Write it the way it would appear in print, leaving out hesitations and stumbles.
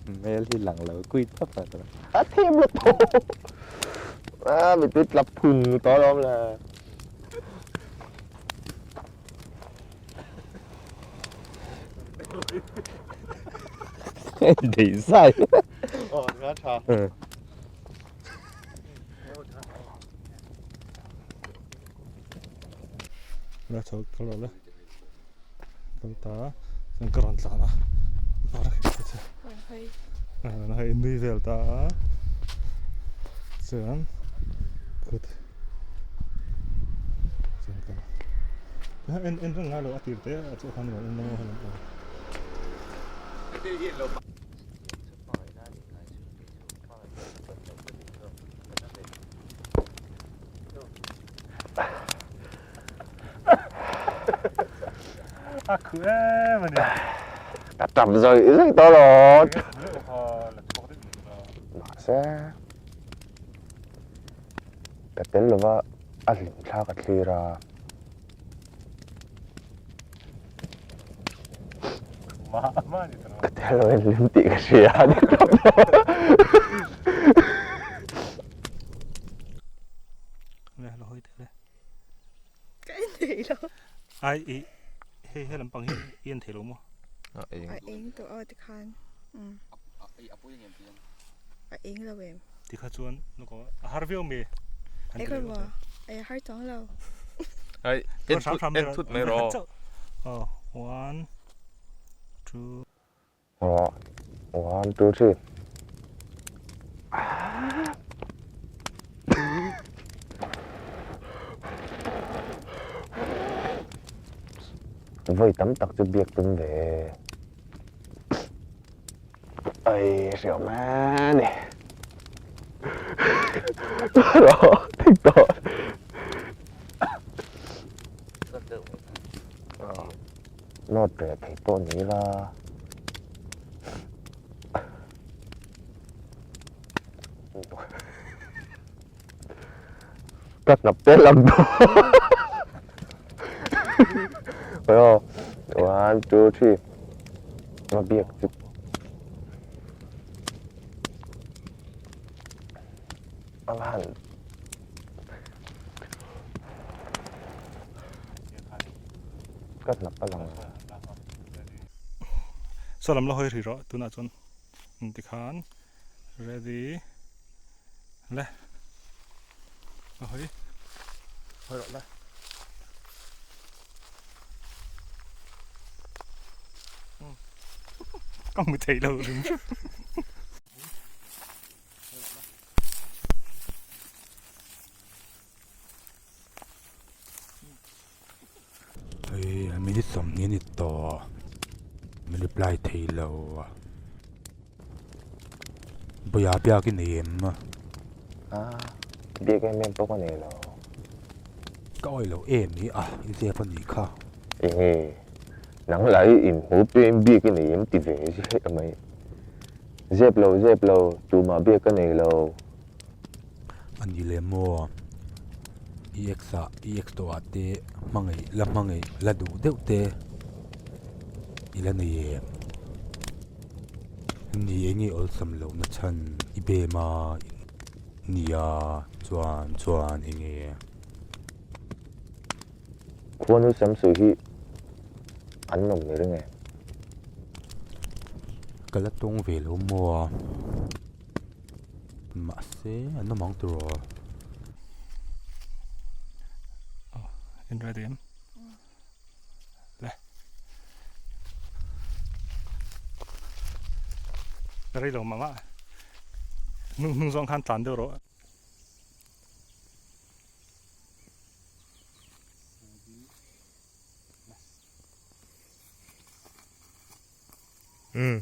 Hmel hi lang lo kuit tawp a tawh. A them lo tawh. A mittui tla phung tawh alawm le. Dei zai. Aw tha tha. La chho kal lo le. Kal ta chuan ka rawn tlan a bar khi chu a hei nui vel ta a chuan kut chuan ka en en reng ngai lo a tir te a chu khan rawn en reng a. A khu em a ni. Ka tap zawih zawih tawh lo. Mahse ka tel lova a hlim thla ka thlir a. Ka tel lo in hlim tih ka hria a ni tawp lo. Ka en thei lo. Ai i hei he lampang hi i en thei lo maw? A eng. A eng tawh a tikhan. Um. A pui ang em tiang? A eng lo em? Tikha chuan a har viau mai. Eng lo maw? A har chuang lo. Ai en thut en thut mai rawh. Oh, one, two. Aw, one, two, three. Vawi tam tak chu biak tum ve. Ai, hriau mai ni. Rawh, thik tawh. Note reh thei pawh ni ila. Ka hnap te lam dawn. Aw, one, two, three. Ma biak chu. A va han. Ka hnap a lang. Saw lam la hawi ri rawh tunah chuan tikhan ready le a hawi hawi rawh le. Ka hmu thei lo rim. Hei a minute sawmhnih a ni tawh min reply thei lo a Bawia biak i nei em? A biak em em pawh ka nei lo. Ka awih loh em hi a i zep a nih kha. Enge nang lah hi inhmu peng biak i nei em ti ve zep mai. Zep lo zep lo tumah biak ka nei lo. A ni leh maw? I ex ah i ex tawh ah te hmangaih la hmangaih la duh deuh te i la nei em? Ni eng nge awlsam loh na chhan i bem a nia chuan chuan eng nge? Khuanu Samsui hi an nawm ni ring em? Ka la tawng ve lo maw? Mahse an awm ang tur aw. Aw in ready em? Le. Rei lo mah mah. Hnung hnung zawng khan tlan deuh rawh. Um.